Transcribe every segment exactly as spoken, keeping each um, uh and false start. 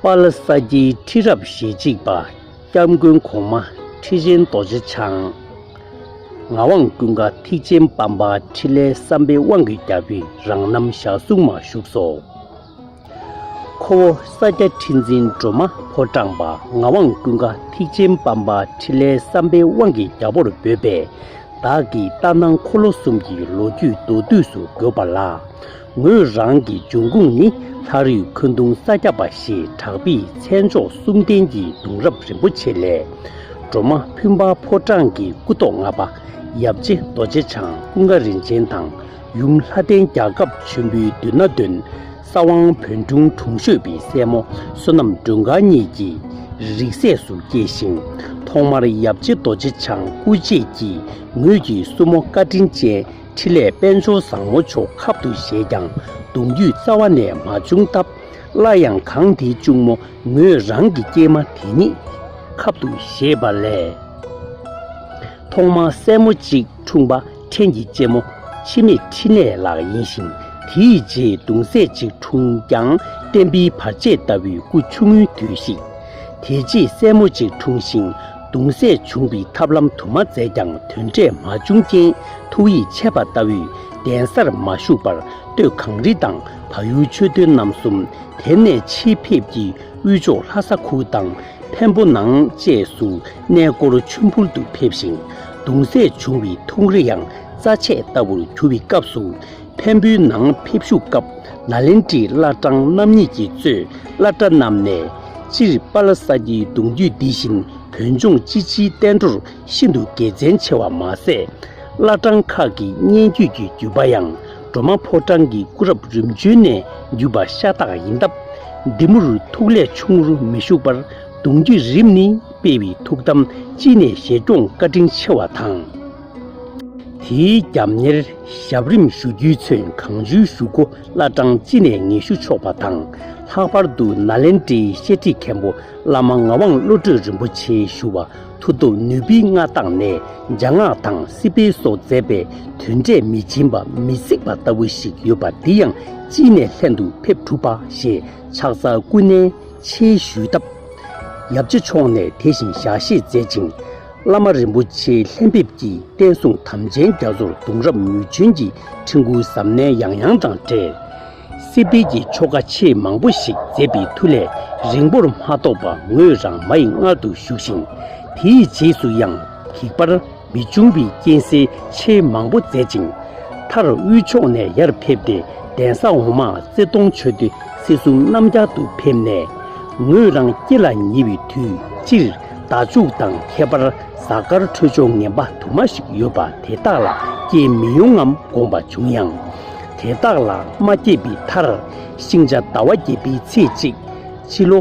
པཱ་ལ་ས་ཀྱའི་ཁྲི་རབས་ཞེ་གཅིག་པ་སྐྱབས་མགོན་གོང་མ་ཁྲི་ཆེན་རྡོ་རྗེ་འཆང་། ངག་དབང་ཀུན་དགའ་ཐེག་ཆེན་དཔལ་འབར་འཕྲིན་ལས་བསམ་འཕེལ་དབང་གི་རྒྱལ་པོའི་རང་རྣམ་ཞལ་གསུང་མར་བཞུགས་སོ། ཁོ་བོ་ས་སྐྱ་ཁྲི་འཛིན་སྒྲོལ་མ་ཕོ་བྲང་པ་ངག་དབང་ཀུན་དགའ་ཐེག་ཆེན་དཔལ་འབར་འཕྲིན་ལས་བསམ་འཕེལ་དབང་གི་རྒྱལ་པོར་འབོད་པས། བདག་གི་ལྟ་སྣང་འཁོར་ལོ་གསུམ་གྱི་ལོ་རྒྱུས་མདོར་བསྡུས་སུ་འགོད་པ་ལ། ངོས་རང་གི་འབྱུང་ཁུངས་ནི་ལྷ་རིས་འཁོན་གདུང་ས་སྐྱ་པ་ཞེས་གྲགས་པའི་མཚན་མཆོག་གསུམ་ལྡན་གྱི་གདུང་རབས་རིན་པོ་ཆེ་ལས། སྒྲོལ་མ་ཕུན་པ་ཕོ་བྲང་གི་སྐུ་ཐོག་ལྔ་པ་ཡབ་རྗེ་རྡོ་རྗེ་འཆང་ཀུན་དགའ་རིན་ཆེན་དང་། ཡུམ་ལྷ་ལྡན་རྒྱལ་ཁབ་ཆེན་པོའི་མདུན་ན་འདོན། ས་དབང་བོན་ཁྲོང་དྲུང་ཤོད་པའི་སྲས་མོ་བསོད་ནམས་སྒྲོལ་དཀར་གཉིས་ཀྱི་རིགས་སྲས་སུ་སྐྱེས་ཤིང་། ཐོག་མར་ཡབ་རྗེ་རྡོ་རྗེ་འཆང་སྐུ་མཆེད་ཀྱིས་ངོས་ཀྱི་སྲུ་མོ་བཀའ་དྲིན་ཅན་འཕྲིན་ལས་དཔལ་འབྱོར་བཟང་མོ་མཆོག་ཁབ་ཏུ་བཞེས་ཀྱང་གདུང་རྒྱུད་རྩ་བ་ནས་མ་བྱུང་སྟབས། སླར་ཡང་གང་དེའི་གཅུང་མོ་ངོས་རང་གི་སྐྱེས་མ་དེ་ཉིད་ཁབ་ཏུ་བཞེས་པ་ལས། ཐོག་མར་སྲས་མོ་གཅིག་འཁྲུངས་པ་ཕྲན་གྱི་གཅེན་མོ་འཆི་མེད་འཕྲིན་ལས་ལགས་ཡིན་ཞིང་། དེའི་རྗེས་གདུང་སྲས་གཅིག་འཁྲུངས་ཀྱང་བསྟན་པའི་བར་ཆད་ལྟ་བུའི་སྐུ་ཆུང་ངུའི་དུས་ཤིག་དེ་རྗེས་སྲས་མོ་གཅིག་འཁྲུངས་ཤིང་གདུང་སྲས་བྱུང་བའི་ཐབས་ལམ་དུ་མ་མཛད་ཀྱང་དོན་འབྲས་མ་བྱུང་རྐྱེན་ཐུགས་ཡིད་ཆད་པ་ལྟ་བུའི་གདན་སར་མ་བཞུགས་པར་སྟོད་གངས་རི་དང་བལ་ཡུལ་ཆོས་སྡེ་རྣམ་གསུམ། དེ་ནས་ཆེས་ཕེབས་ཀྱི་དབུས་ཕྱོགས་ལྷ་ས་ཁུལ་དང་འཕན་པོ་ནང་བཅས་སུ་གནས་སྐོར་མཆོད་འབུལ་དུ་ཕེབས་ཤིང་གདུང་སྲས་བྱུང་བའི་ཐུགས་རེ་ཡང་རྩ་ཆད་ལྟ་བུར་གྱུར་བའི་སྐབས་སུ། འཕན་པོའི་ནང་ཕེབས་བཞུགས་སྐབས་ནཱ་ལེནྡྲའི་བླ་བྲང་རྣམ་གཉིས་ཀྱིས་གཙོས་བླ་གྲྭ་རྣམས་ནས་སྤྱིར་པཱ་ལ་ས་ཀྱའི་གདུང་རྒྱུད་འདི་བཞིན་བོད་ལྗོངས་སྤྱི་སྤྱིའི་བསྟན་འགྲོར་ཤིན་ཏུ་དགེ་མཚན་ཆེ་བ་མ་ཟད། བླ་བྲང་ཁག་གི་སྙན་བརྒྱུད་ཀྱི་བརྒྱུད་པ་ཡང་སྒྲོལ་མ་ཕོ་བྲང་གི་སྐུ་རབས་རིམ་བྱོན་ནས་བརྒྱུད་པ་ཤ་སྟག་ཡིན་སྟབས། འདི་མུར་ཐུགས་ལས་ཆུང་རུ་མི་བཞུགས་པར་གདུང་རྒྱུད་རིམ་གཉིས་སྤེལ་བའི་ཐུགས་དམ་གཅིག་ནས་བཞེས་སྐྱོང་བཀའ་དྲིན་ཆེ་བ་དང་། དེའི་རྒྱབ་གཉེར་ཞབས་རིམ་ཞུ་རྒྱུའི་ཚོན་གང་བྱོའི་བཞུགས་སྒོ་བླ་བྲང་གཅིག་ནས་ཉི་ཤུ་ཆོག་པ་དང་། ལྷག་པར་དུ་ནཱ་ལེནྡྲའི་བཤད་ཁྲིད་མཁན་པོ་བླ་མ་ངག་དབང་བློ་གྲོས་རིན་པོ་ཆེའི་ཞུ་བ་མཐུ་སྟོབས་ནུས་པའི་མངའ་བདག་ནས་ལྗགས་སྔགས་དང་སྲིད་པའི་སོགས་མཛད་པའི་དོན་འབྲས་མི་སྦྱིན་པ་མི་གཟིགས་པ་ལྟ་བུ་ཞིག་ཡོད་པ་འདི་ཡང་གཅིག་ནས་ལྷན་དུ་ཕེབས་གྲུབ་པ་ཞེས་ཕྱག་འཚལ་སྐུ་ནས་ཆེས་ཞུས་སྟབས། ཡབ་རྗེ་མཆོག་ནས་དེ་བཞིན་ཞལ་བཞེས་མཛད་ཅིང་། བླ་མ་རིན་པོ་ཆེའི་ལྷན་ཕེབས་ཀྱིས་བསྟན་སྲུང་དམ་ཅན་རྒྱ་མཚོར་གདུང་རབས་མུས་ཆེན་གྱི་ཁྲི་འགོའི་གཟབ་ནན་ཡང་ཡང་དང་འབྲེལ། སྲིད་པའི་གི་ཆོ་ག་ཆེས་མང་པོ་ཞིག་མཛད་པའི་མཐུ་ལས་རིང་པོར་མ་ཐོགས་པར་ངོས་རང་མ་ཡི་མངལ་དུ་ཞུགས་ཤིང་། དེའི་རྗེས་སུ་ཡང་འགྱིག་པར་མི་འབྱུང་བའི་རྐྱེན་སེལ་ཆེས་མང་པོ་མཛད་ཅིང་། མཐར་དབུས་ཕྱོགས་ནས་ཡར་ཕེབས་ཏེ་གདན་ས་འོག་མ་རྩེ་གདོང་ཆོས་སྡེ་སྲིད་གསུམ་རྣམ་རྒྱལ་དུ་ཕེབས་ནས། ངོས་རང་སྐྱེ་ལ་ཉེ་བའི་དུས་སྤྱིར་ཟླ་མཇུག་དང་ཁྱད་པར་གཟའ་སྐར་འཕྲོད་སྦྱོར་ངན་པ་དུ་མ་ཞིག་ཡོད་པ་དེ་དག་ལ་སྐྱེ་མི་ཡོང་ངམ་དགོངས་པ་བྱུང་ཡང་། དེ་དག་ལ་མ་སྐྱེས་པའི་མཐར་ཤིང་བྱ་ཟླ་བ་བརྒྱད་པའི་ཚེས་གཅིག་ཕྱི་ལོ་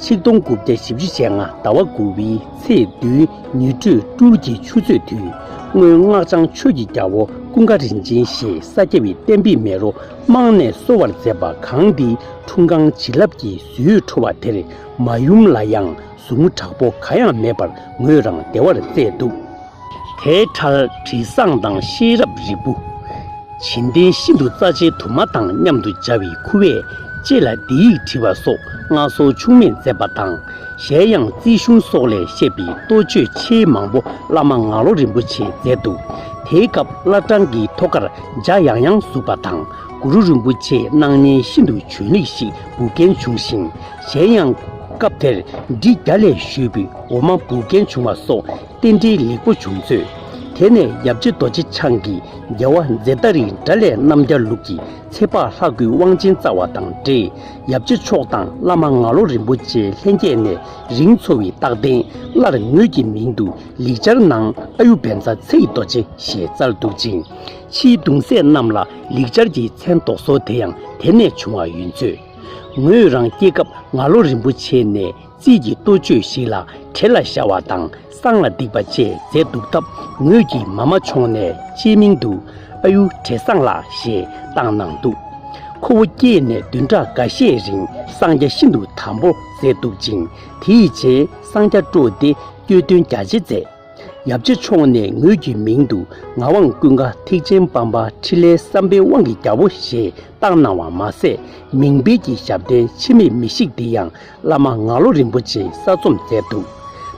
ཆིག་སྟོང་དགུ་བརྒྱ་བཞི་བཅུ་ཞེ་ལྔ་ཟླ་བ་དགུ་པའི་ཚེས་བདུན་ཉི་སྤྲོས་སྤྲུལ་གྱི་ཆུ་ཚོད་དུས་སྔོན་སྔགས་འཆང་ཆོས་ཀྱི་རྒྱལ་པོ་ཀུན་དགའ་རིན་ཆེན་ཞེས་ས་སྐྱ་པའི་བསྟན་པའི་མེ་རོ་རྨང་ནས་གསོ་བར་མཛད་པ་གང་འདིའི་འཁྲུངས་ཁང་བྱིན་རླབས་ཀྱི་གཟི་འོད་འཕྲོ་བ་དེར་མ་ཡུམ་ལ་ཡང་ཟུག་རྔུ་དྲག་པོ་གང་ཡང་མེད་པར་ངོས་རང་བདེ་བར་བསྡད་འདུག་དེའི་མཐར་དྲི་བཟང་དང་ཤེས་རབ་རིལ་བུ། བྱིན་རྟེན་ཤིན་ཏུ་རྩ་ཆེའི་དུ་མ་དང་མཉམ་དུ་སྦྱར་བའི་ཁུ་བས་ལྕེ་ལ་འདི་ཡིག་བྲིས་པ་སོགས་སྔ་སོར་འཆུག་མེད་མཛད་པ་དང་། གཞན་ཡང་རྩིས་གཞུང་སོགས་ལས་བཤད་པའི་གཏོ་བཅོས་ཆེས་མང་པོ་བླ་མ་ངག་ལོ་རིན་པོ་ཆེས་མཛད་འདུག་དེའི་སྐབས་བླ་བྲང་གི་ཐོག་ཁར་ཇ་ཡང་ཡང་བཟོས་པ་དང་གུ་རུ་རིན་པོ་ཆེའི་སྣང་བརྙན་ཤིན་ཏུ་བྱོན་ལེགས་ཤིག་འབུལ་མཁན་བྱུང་ཞིང་། གཞན་ཡང་སྐབས་དེར་འབྲི་རྒྱ་ལས་བཞུས་པའི་འོ་མ་འབུལ་མཁན་བྱུང་བ་སོགས། རྟེན་འབྲེལ་ལེགས་པོ་བྱུང་ཚོད། དེ་ནས་ཡབ་རྗེ་རྡོ་རྗེ་འཆང་གིས་རྒྱལ་བ་ཛེ་ཏཱ་རིའི་དགྲ་ལྷའི་རྣམ་རྒྱལ་ལུགས་ཀྱི་ཚེ་དཔག་ལྷ་སྐུའི་དབང་ཆེན་སྩལ་བ་དང་འབྲེལ། ཡབ་རྗེ་མཆོག་དང་བླ་མ་ངག་ལོ་རིན་པོ་ཆེའི་ལྷན་སྐྱེས་ནས་རིང་འཚོ་བའི་རྟགས་ལྡན་སླར་ངོས་ཀྱི་མིང་དུ་ལེགས་སྦྱར་ནང་ཨ་ཡུ་བཛྲ་ཚེ་ཡི་རྡོ་རྗེ་ཞེས་སྩལ་འདུག་ཅིང་། ཕྱིའི་གདུང་སྲས་རྣམས་ལ་ལེགས་སྦྱར་གྱི་མཚན་འདོགས་སོ་དེ་ཡང་དེ་ནས་བྱུང་བ་ཡིན་ཚོད། ངོས་རང་སྐྱེས་སྐབས་ངག་ལོ་རིན་པོ་ཆེ་ནས་རྩིས་ཀྱི་གཏོ་བཅོས་ཤིག་ལ་བྲེ་ལ་ཤ་བ་དང་བསང་ལ་བསྡིགས་པ་བཅས་མཛད་འདུག་སྟབས། ངོས་ཀྱི་མ་མ་མཆོག་ནས་གཅེས་མིང་དུ་ཨ་ཡུ་བྲེ་བསང་ལགས་ཞེས་བཏགས་གནང་འདུག་ཁོ་བོ་སྐྱེས་ནས་བདུན་ཕྲག་འགའ་ཤས་རིང་བསང་རྒྱ་ཤིན་ཏུ་དམ་པོ་མཛད་འདུག་ཅིང་། དེའི་རྗེས་བསང་རྒྱ་དཀྲོལ་ཏེ་སྐྱོ་སྟོན་རྒྱ་ཆེ་མཛད། ཡབ་རྗེ་མཆོག་ནས་ངོས་ཀྱི་མིང་དུ་ངག་དབང་ཀུན་དགའ་ཐེག་ཆེན་དཔལ་འབར་འཕྲིན་ལས་བསམ་འཕེལ་དབང་གི་རྒྱལ་པོ་ཞེས་བཏགས་གནང་བ་མ་ཟད། མིང་སྤེལ་གྱི་ཞབས་བརྟན་འཆི་མེད་མི་ཤིགས་འདི་ཡང་བླ་མ་ངག་བློ་རིན་པོ་ཆེས་གསར་རྩོམ་མཛད་འདུག།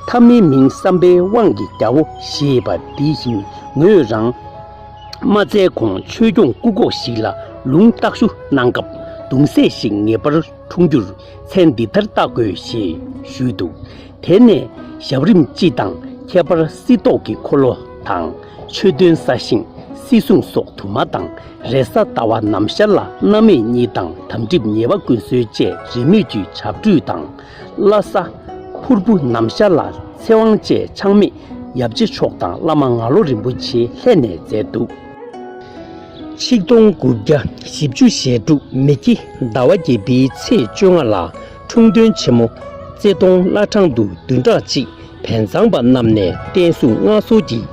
མཐའ་མའི་མིང་བསམ་འཕེལ་དབང་གི་རྒྱལ་པོ་ཞེས་པ་འདི་བཞིན་ངོས་རང་མ་བཙལ་གོང་ཆོས་སྐྱོང་སྐུ་ཁོག་ཞིག་ལ་ལུང་བརྟག་ཞུ་གནང་སྐབས་གདུང་སྲས་ཤིག་ངེས་པར་འཁྲུངས་རྒྱུར་མཚན་འདི་ལྟར་བཏགས་དགོས་ཞེས་ཞུས་འདུག། དེ་ནས་ཞབས་རིམ་སྤྱི་དང་ཁྱད་པར་སྲིད་ཐོག་གི་འཁོར་ལོ་དང་མཆོད་རྟེན་གསར་བཞེངས་སྲིད་སྲུང་སོགས་དུ་མ་དང་། རེས་གཟའ་ཟླ་བ་ནམ་ཤར་ལ་བསྣམས་མེད་གཉིས་དང་དམ་གྲིབ་ཉེས་པ་ཀུན་སོལ་བཅས་རེས་མོས་ཀྱི་བྱབས་ཁྲུས་དང་། བླ་གཟའ་ཕུར་བུ་ནམ་ཤར་ལ་ཚེ་དབང་བཅས་ཆག་མེད་ཡབ་རྗེ་མཆོག་དང་བླ་མ་ངག་བློ་རིན་པོ་ཆེ་ལྷན་ནས་མཛད་འདུག། ཆིག་སྟོང་དགུ་བརྒྱ་བཞི་བཅུ་ཞེ་དྲུག་མེ་ཁྱི་ཟླ་བ་བརྒྱད་པའི་ཚེས་བཅོ་ལྔ་ལ་འཁྲུངས་སྟོན་ཆེན་མོ་རྩེ་གདོང་བླ་བྲང་དུ་བདུན་ཕྲག་གཅིག་བན་ཚང་པ་རྣམས་ནས་བསྟན་སྲུང་མངའ་གསོལ་གྱིས་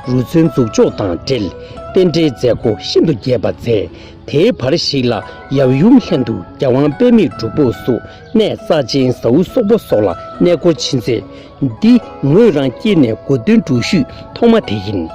རུ་མཚོན་འཛུགས་འཇོག་དང་འབྲེལ་རྟེན་འབྲེལ་མཛད་སྒོ་ཤིན་ཏུ་རྒྱས་པ་མཛད། དེའི་བར་ཞིག་ལ་ཡབ་ཡུམ་ལྷན་དུ་རྒྱལ་དབང་པད་མའི་སྒྲུབ་ཕུག་སུ་གནས་རྩ་ཆེན་ཟའུ་སོག་པོ་སོགས་ལ་གནས་སྐོར་ཕྱིན་ཚེ། འདི་ངོས་རང་སྐྱེས་ནས་གོ་སྟོན་འགྲུལ་བཞུད་ཐོག་མ་དེ་ཡིན།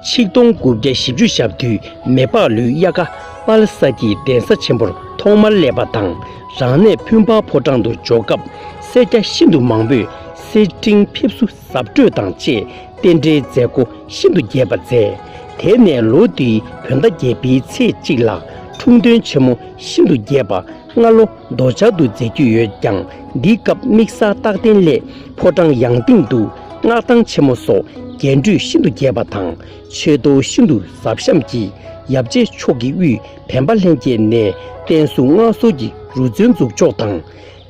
ཆིག་སྟོང་དགུ་བརྒྱ་བཞི་བཅུ་ཞེ་བདུན་མེ་ཕག་ལུས་གཡག་དཀར་དཔལ་ས་ཀྱི་གདན་ས་ཆེན་པོར་ཐོག་མར་སླེབས་པ་དང་། རང་གནས་ཕུན་པ་ཕོ་བྲང་དུ་འབྱོར་སྐབས་སེར་སྐྱ་ཤིན་ཏུ་མང་པོས་སེར་ཕྲེང་ཕེབས་བསུ་གཟབ་སྤྲོས་དང་བཅས་རྟེན་འབྲེལ་མཛད་སྒོ་ཤིན་ཏུ་རྒྱས་པ་མཛད། དེ་ནས་ལོ་དེའི་བོད་ཟླ་བརྒྱད་པའི་ཚེས་གཅིག་ལ་འཁྲུངས་སྟོན་ཆེན་མོ་ཤིན་ཏུ་རྒྱས་པ་སྔ་ལོ་འདོད་ཆགས་དུ་མཛད་རྒྱུ་ཡོད་ཀྱང་། འདིའི་སྐབས་དམིགས་བསལ་རྟག་བརྟན་སླད་ཕོ་བྲང་ཡང་སྟེང་དུ་སྔགས་ཐང་ཆེན་མོ་སོགས་རྒྱས་སྤྲོས་ཤིན་ཏུ་རྒྱས་པ་དང་། ཆོས་ཐོག་ཤིན་ཏུ་ཟབ་ཤམས་ཀྱིས་ཡབ་རྗེ་མཆོག་གི་དབུས་བན་པ་ལྷན་རྒྱས་ནས་བསྟན་སྲུང་མངའ་གསོལ་གྱི་རུ་མཚོན་འཛུགས་འཇོག་དང་།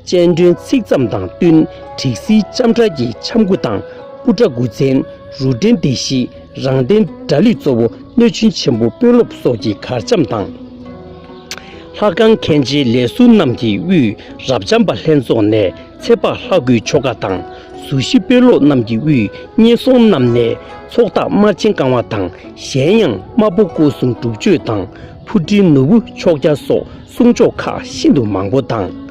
སྤྱན་སྒྲོན་ཚིག་ཙམ་དང་བསྟུན་བྲིས་གཟིགས་ལྕམ་དྲལ་གྱི་འཆམ་སྒོ་དང་། སྐུ་འདྲ་དགུ་ཚན་རུ་འདྲེན་སྡེ་བཞི་རང་བརྟེན་གྲྭ་ལུགས་གཙོ་བོ་སྣོད་ཆེན་ཆེན་པོ་དཔོན་སློབ་སོགས་ཀྱི་གར་འཆམ་དང་། ལྷ་ཁང་མཁན་ཆེན་ལས་ཟུར་རྣམས་ཀྱི་དབུས་རབ་འབྱམས་པ་ལྷན་ཚོགས་ནས་ཚེ་དཔག་ལྷ་སྐུའི་ཆོ་ག་དང་། ཟུར་བཞི་དཔོན་སློབ་རྣམས་ཀྱི་དབུས་བསྙེན་སོང་རྣམས་ནས་ཚོགས་བདག་དམར་ཆེན་ཀ་བ་དང་། གཞན་ཡང་དམར་པོ་སྐུ་གསུང་སྒྲུབ་མཆོད་དང་། ཕུར་ཁྲིའི་ནོར་བུ་ཕྱོགས་རྒྱ་སོགས་གསུང་ཆོག་ཁག་ཤིན་ཏུ་མང་པོ་དང་།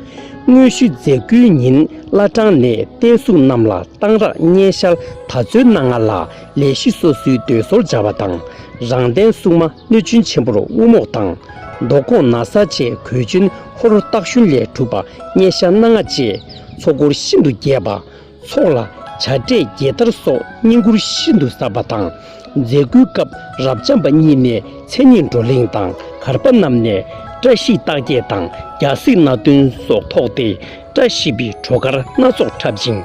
དངོས་ཞུས་མཛད་སྒོའི་ཉིན་བླ་བྲང་ནས་བསྟན་སྲུང་རྣམས་ལ་གཏང་རག་སྙན་ཤལ་ད་ཚོད་གནང་ང་ལ་ལས་གཞི་སོ་སོའི་འདོད་གསོལ་བྱ་བ་དང་། རང་བརྟེན་སྲུང་མ་སྣོད་ཆེན་ཆེན་པོར་དབུ་རྨོག་དང་། མདོ་ཁོང་ན་བཟའ་བཅས་གོས་ཆེན་ཧོར་སྟག་ཞུན་ལས་གྲུབ་པ་སྙན་ཤལ་གནང་ང་བཅས་ཚོགས་འཁོར་ཤིན་ཏུ་རྒྱས་པ། ཚོགས་ལ་བྱ་སྤྲེལ་རྒྱལ་དར་སོགས་བསྙེན་བཀུར་ཤིན་ཏུ་ཟབ་པ་དང་། མཛད་སྒོའི་སྐབས་རབ་འབྱམས་པ་གཉིས་ནས་མཚན་ཉིད་བགྲོ་གླེང་དང་། གར་པ་རྣམས་ནས་བཀྲ་ཤིས་རྟགས་བརྒྱད་དང་རྒྱལ་སྲིད་སྣ་བདུན་སོགས་ཐོགས་ཏེ། བཀྲ་ཤིས་པའི་བྲོ་གར་སྣ་ཚོགས་འཁྲབ་ཅིང་།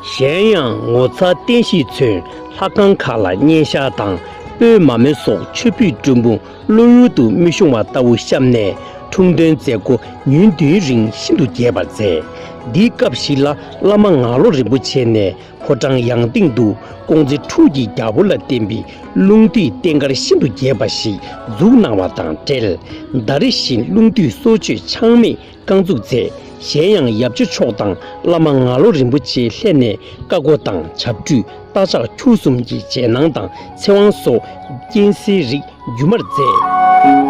གཞན་ཡང་ངོ་མཚར་བསྟན་བཤིག་མཚོན་ལྷ་ཁང་ཁག་ལ་སྙན་ཤལ་དང་སྤོས་མ་རྨོས་སོགས་མཆོད་འབུལ་སྤྲིན་ཕུང་བློ་ཡུལ་དུ་མི་ཤོང་བ་ལྟ་བུ་བཤམས་ནས་འཁྲུངས་སྟོན་མཛད་སྒོ་ཉིན་བདུན་རིང་ཤིན་ཏུ་རྒྱས་པར་མཛད། འདིའི་སྐབས་ཤིག་ལ་བླ་མ་ངག་བློ་རིན་པོ་ཆེ་ནས་ཕོ་བྲང་ཡང་སྟེང་དུ་ཀོང་ཙེ་འབྲུག་གི་རྒྱལ་པོ་ལ་བརྟེན་པའི་རླུང་མཐུད་རྟེན་མཁར་ཤིན་ཏུ་རྒྱས་པ་ཞིག་འཛུགས་གནང་བ་དང་འབྲེལ། ད་རེས་བཞིན་རླུང་མཐུད་སྲོག་གཅོད་ཆག་མེད་རྐང་བཙུགས་མཛད། གཞན་ཡང་ཡབ་རྗེ་མཆོག་དང་བླ་མ་ངག་བློ་རིན་པོ་ཆེའི་ལྷན་ནས་བཀའ་བསྒོ་དང་བྱབས་ཁྲུས་རྟ་ཕྱག་ཁྱུ་གསུམ་གྱི་རྗེས་གནང་དང་ཚེ་དབང་སོགས་རྐྱེན་སེལ་རིགས་རྒྱུན་མར་མཛད།